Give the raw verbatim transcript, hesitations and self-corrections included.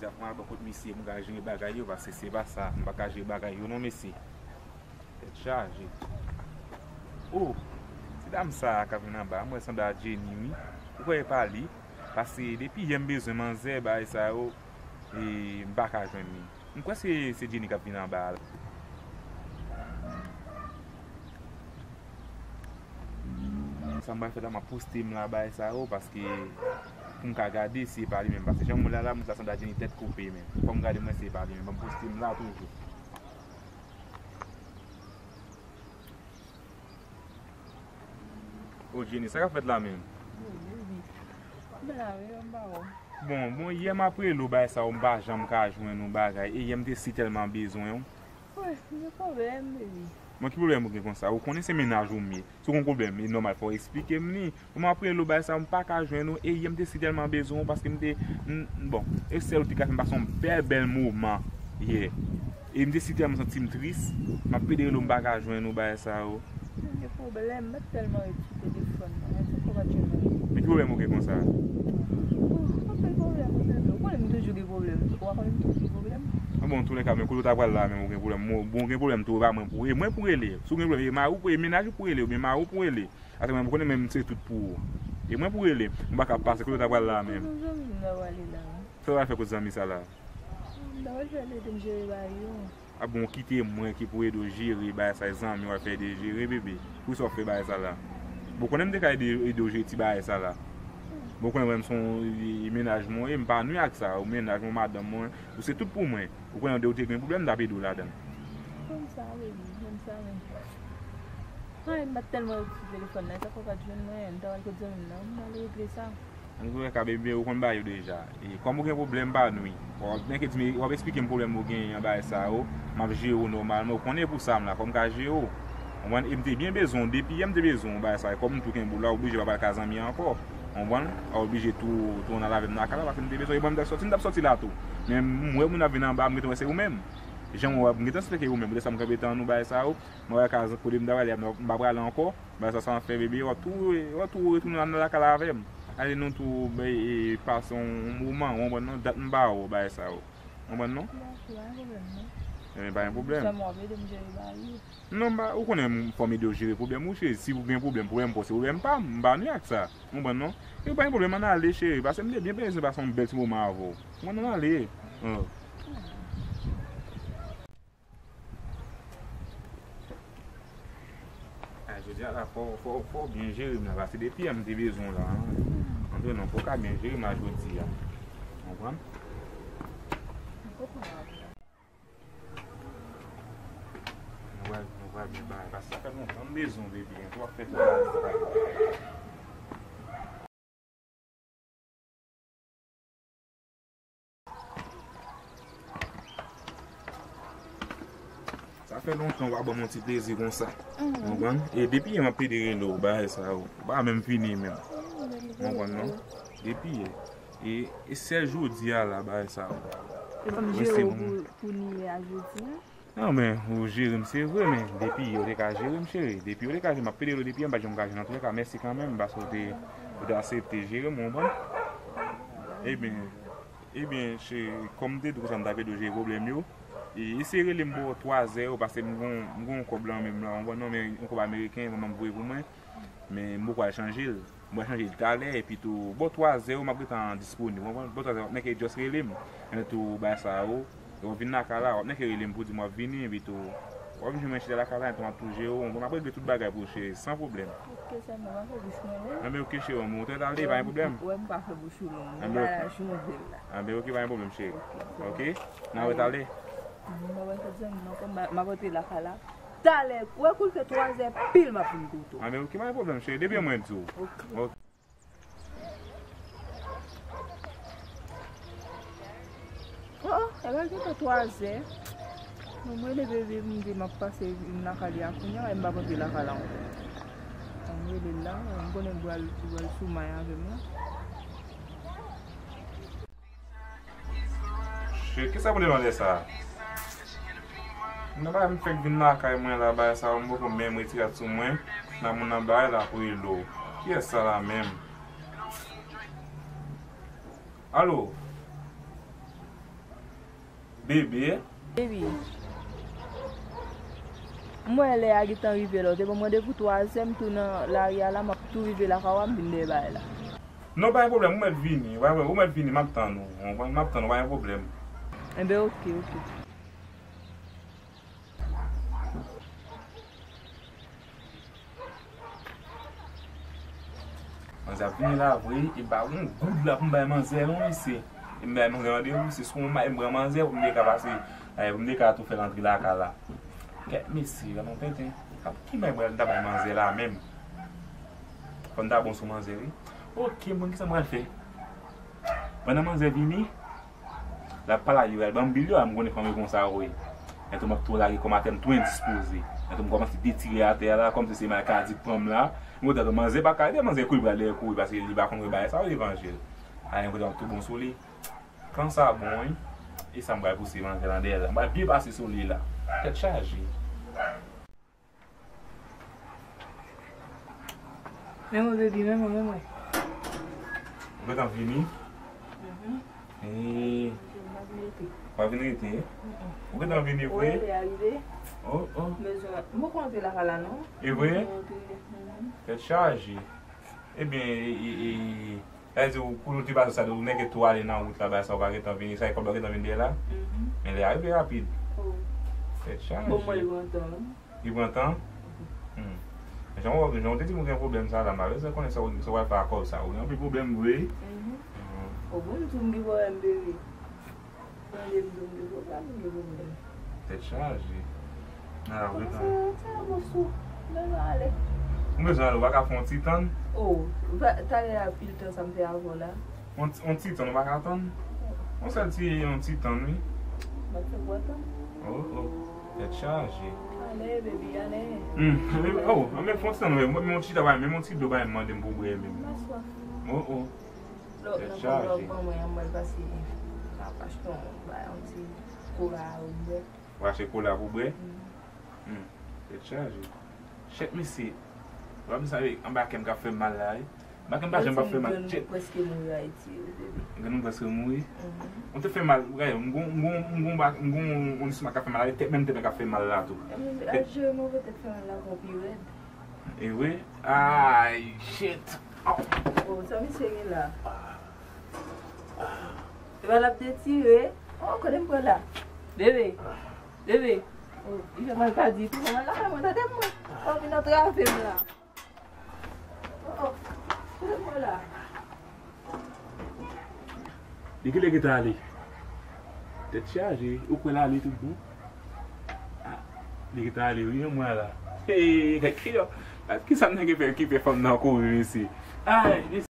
Mwen al bò kot misye, m ka jere bagay yo, paske se pa sa, m pa ka jere bagay yo non, mesye. Tèt chaje. Oh, ti dam sa a k ap vin anba, m wè sanble a Jenny, wi. Ou kwè e pa li? Paske depi yè m bezwen manzè, bagay sa yo, e m pa ka jwenn li. M kwè se, se Jenny k ap vin anba a la. Sa m pral fè la, m ap poste m la, bagay sa yo, paske pou m ka gade si e pa li menm. Paske jan m wè l la, la, moun sa sanble a Jenny tèt koupe, men. Fò m gade m wè si e pa li menm. M ap poste m la toujou. O Jenny, sa k ap fèt la menm? Bon, bon, yè m ap rele w, bagay sa yo, m pa janm ka jwenn ou, bagay. E yè m te si tèlman bezwen w. Wi, m gen pwoblèm, baby. Bon, ki pwoblèm ou gen konsa? Ou konnen se mennaj ou m ye. Si w gen pwoblèm, e nòmal, fò w eksplike m li. Bon, m ap rele w, bagay sa yo, m pa ka jwenn ou. E yè m te si tèlman bezwen w, paske m te, m, m, bon, e sèl ou te ka fè m pase yon bèl, bèl moman yè. E m te si tèlman santi m tris, m ap pede rele w, m pa ka jwenn ou, bagay sa yo. M gen pwoblèm, m pa t tèlman ret sou telefòn nan, se pou w pa t jwenn mwen. Men ki pwoblèm ou gen konsa? Oh, anpil pwoblèm, anpil pwoblèm. Ou konnen m toujou gen pwoblèm. Ou pa konnen m toujou gen pwoblèm? Ah bon, antoulèka, men kote w ta pral la menm, ou gen pwoblèm. Bon, ou gen pwoblèm tou, e pa mwen pou, e mwen pou rele. Si w gen pwoblèm, e mari w pou, e mennaj ou pou rele, oubyen mari w pou rele. Atò, mwen, ou konnen menm se tout pou ou. E mwen pou rele. M pa ka pase, kote w ta pral la menm? Kote zanmi m nan pral la? Sa w al fè kot zanmi sa la? M ta pral fè l ede m jere bagay yo. Ah bon, ou kite mwen ki pou ede w jere bagay sa, zanmi w al fè ede jere, bebe. Poukisa w fè bagay sa la? Bon, ou konnen m te ka ede, ede w jere ti bagay sa la. Bon, ou konnen mwen, m se yon, e, mennaj mwen, e m pa nwi ak sa. Ou mennaj mwen, madanm mwen, ou se tout pou mwen. Ou konnen, ou te gen pwoblèm, m t ap ede w ladan l. Konn sa, baby, konn sa, men. Ay, m pa t tèlman ret sou telefòn nan, e sa fè w pa t jwenn mwen, m ta pral kot zanmi m nan, m al regle sa. Antoulèka, bebe, ou konn bagay yo deja. E kòm ou gen pwoblèm, pa nwi. W ap, w ap eksplike m pwoblèm ou genyen an, bagay sa yo. M ap jere w nòmalman. Ou konnen pou sa m la, fò m ka jere w. Ou konprann? E m te byen bezwen w. Depi yè m te bezwen w, bagay sa. E kòm m tou kenbe w la, oblije w pa al ka zanmi an ankò. Ou konprann? W oblije tou tounen al avè m nan kay la, paske m te bezwen w. E mwen, m t ap sòti, m t ap sòti la tou. Men m wè moun ap vin anba, m gentan wè se ou menm. Jan m wè, m gentan espere ou menm. Poutèt sa m kanpe tann ou, bagay sa yo. Mwen wè ka kote m ta prale a, m pa prale ankò. Bagay sa, sa m ap fè, bebe, w ap tou, w ap tou retounen nan lakay la avè m. Ale nou tou, e, e, pase yon moman, ou konprann non, dat m pa wè w, bagay sa yo. Ou konprann non? Bon, pa gen pwoblèm non. Ebyen, pa gen pwoblèm. Sèlman w ap ede m jere bagay yo. Non, m pa, ou konnen m, fò m ede w jere pwoblèm ou, cheri. Si ou gen pwoblèm, pwoblèm pa w, se pwoblèm pa m, m pa nwi ak sa. Ou konprann non? E pa gen pwoblèm, ann ale, cheri, paske m te byen bezwen pase yon bèl ti moman avè w. Ou konprann, ann ale. Oh. A, jodi a la, fò, fò, fò w byen jere m la, paske depi yè m te bezwen w la, an. Antre non, fò w ka byen jere m la jodi a. Konprann? Nou pral, nou pral byen bay, paske sa fè lontan m bezwen w, baby, an, pou w ap fè tout bagay sa. Sa fè lontan w pa ban m yon ti plezi konsa. Mhm. Ou konprann? E depi yè m ap pede rele w, bagay sa yo. Ou pa menm fini menm. Mhm. Ou konprann non? Depi yè. E, e sèl jodi a la, bagay sa yo. E ban m jere w pou, pou ni yè a jodi a? Non, men, ou jere m, se vre, men depi yè ou te ka jere m, cheri. Depi ou te ka jere m, m ap pede rele w depi yè, m pa t janm ka jwenn. Antoulèka, mèsi kanmenm, paske ou te, ou te aksepte jere m, ou konprann? Ebyen, Ebyen, cheri, kòm m te di w konsa, m t ap ede w jere pwoblèm yo. E, eseye rele m bò twazè yo, paske m gon, m gon kòb lan men m la, w konprann non, men yon kòb ameriken, manman m voye pou mwen. Men m poko al chanje l. M pral chanje l talè, epi tou, bò twazè yo, m ap gentan disponib, w konprann? Bò twazè, w ap nèk just rele m. Epi tou, bagay sa yo, w ap vin lakay la, w ap nèk rele m pou di m w ap vini, epi tou, w ap vin jwenn mwen chita lakay la, epi tou m ap tou jere w, w konprann? M ap regle tout bagay pou ou, cheri, san pwoblèm. Ok, sèlman pa fè bouch mwen, wi. Anben, ok, cheri, anben, ou tèt ale, pa gen pwoblèm. Wè, m pa fè bouch ou long, non. Anben, ok. Bagay la chanje la. Anben, ok, pa gen pwoblèm, cheri. Ok. Ok. N a wè talè. Mhm, mwen wè sèt zanmi m ankò, m a, m ap antre lakay la. Talè, wè kou l fè twazè pil, m ap vin kote w. Anben, ok, pa gen pwoblèm, cheri. Depi mwen di w. Ok. Ok. Oh, oh, e pa gentan twazè. Bon, mwen leve vin, m di m ap pase vin lakay li a kounye a, e m p ap antre lakay la ankò. Bon, m rele l la, m konnen l pral, li pral sou may avè m la. Shit, kisa pou demande sa? Nan bagay m fèk vin lakay mwen la, bagay sa yo, m poko menm retire sou mwen. Nan moun nan bagay la pou rele w. Kiyès sa la menm? Alo? Bebe. Baby. M wè lè a gentan rive la, w te ban m randevou twazè, m tou nan lari a la, m ap tou rive lakay ou a, m vin dèyè bagay la. Non, pa gen pwoblèm, ou mèt vini, ou mèt vini, m ap tann ou, w konprann, m ap tann ou, pa gen pwoblèm. Enben, oke, oke. Manzè ap vini la vre, e m pa gon goud la pou m bay manzè non, mesye. E m bay manzè randevou, se sou yon may m pran manzè pou m te ka pase, eh, pou m te ka tou fè l antre lakay la. Kèt mesye, gade yon tenten. Ki may m ta bay manzè la menm? Fò n ta bon sou manzè, wi. Oke, m konn kisa m pral fè. Pandan manzè vini, l ap pale a li, l ban m bil yo, a m konnen fanm yo konsa yo ye. Lè tou m ap tou lage kòm atè, m tou endispoze. Lè tou m kòmanse detire atè a la, kòmsi se mal ka di pran m la. M kontan tou manzè pa ka rete, manzè kouri pral dèyè kouri, paske li pa konn wè bagay sa yo levanjil. Alè, m kontan tou bon sou li. Kan sa bon, wi. E sa m pral pouse manzè lan dèyè la. M pral byen pase sou li la. Tèt chaje. Men mwen, baby, men mwen, men mwen. Ou gentan vini? Mhm. Ee. M pa vin rete. W ap vin rete? Mm-mm. Ou gentan vini vre? Wi, lè a rive. Oh, oh. M bezwen, m poko antre lakay la, non. E vre? M bezwen antre. Mhm. Tèt chaje. Ebyen, e, e, e, sa vle di ou, kou nou te pase sa, ou nèk tou ale nan wout la, bagay sa, ou pa gentan vini, sa e kòb la ou gentan vin dèyè la? Mhm. Men lè a rive rapid. Oh. Tèt chaje. Bon, mwen, li pran tan, wi. Li pran tan? Mhm. Hmm. Jan w, jan w te di m ou gen pwoblèm sa la, m pa bezwen konnen sa w, sa w al fè ak kòb sa. Ou gen anpil pwoblèm vre. Mhm. Mhm. O bon, m di w m gen pwoblèm, bebe. Tande m di w m gen pwoblèm, m gen pwoblèm. Tèt chaje. Nan la, ou gentan. Kòman sa, sa, bosou? M bezwen ale. Ou bezwen ale, ou pa ka fè yon ti tann? O, talè a pil tan sa m fè avè w la. Yon ti, yon ti tann, ou pa ka tann? Yon sèl ti, yon ti tann, wi. M ap fè w tann. Oh, oh. Tèt chaje. Ale, baby, ale. Hmm, ale, oh, men fè yon ti tann, men yon ti tann, men yon ti dlo, bay, mande m pou bwè, menm. M pa swaf. Oh, oh. Lòt nan kòb la ou ban mwen an, mwen pase ap achte yon, bay, yon ti kola ou bwè. Ou achte kola pou bwè? Hmm. Hmm. Tèt chaje. Chèt mesye. W ap sa anba kè m k ap fè m mal la, wi. Anba kè m pa janm p ap fè mal. Grann nou prèske mouri Ayiti, wi, bebe. Grann nou prèske mouri? Mhm. Ou te fè mal, gade, m gon, m gon, m gon ba-, m gon yon lestomak k ap fè mal, tèt, menm tèt mwen k ap fè mal la tou. Al jere move tèt fè mal la, gon pi rèd. E vre? Ay, shit. Oh, sa misye gen la? E pa l ap detire. Oh, kote m pran la? Bebe. Bebe. Oh, li fè mal pa ditou. Fè mal la, fè mal, tande mwen. Oh, vin antrave m la. Oh, oh. Kote m pran la? Li genlè gentan ale. Tèt chaje, ou kwè l ale tout bon? Ah, li gentan ale, wi, yon mwa la. Hey, kiyò, kisa m nèg fè ki fè fanm nan kouri, mesye? Ay, mesye.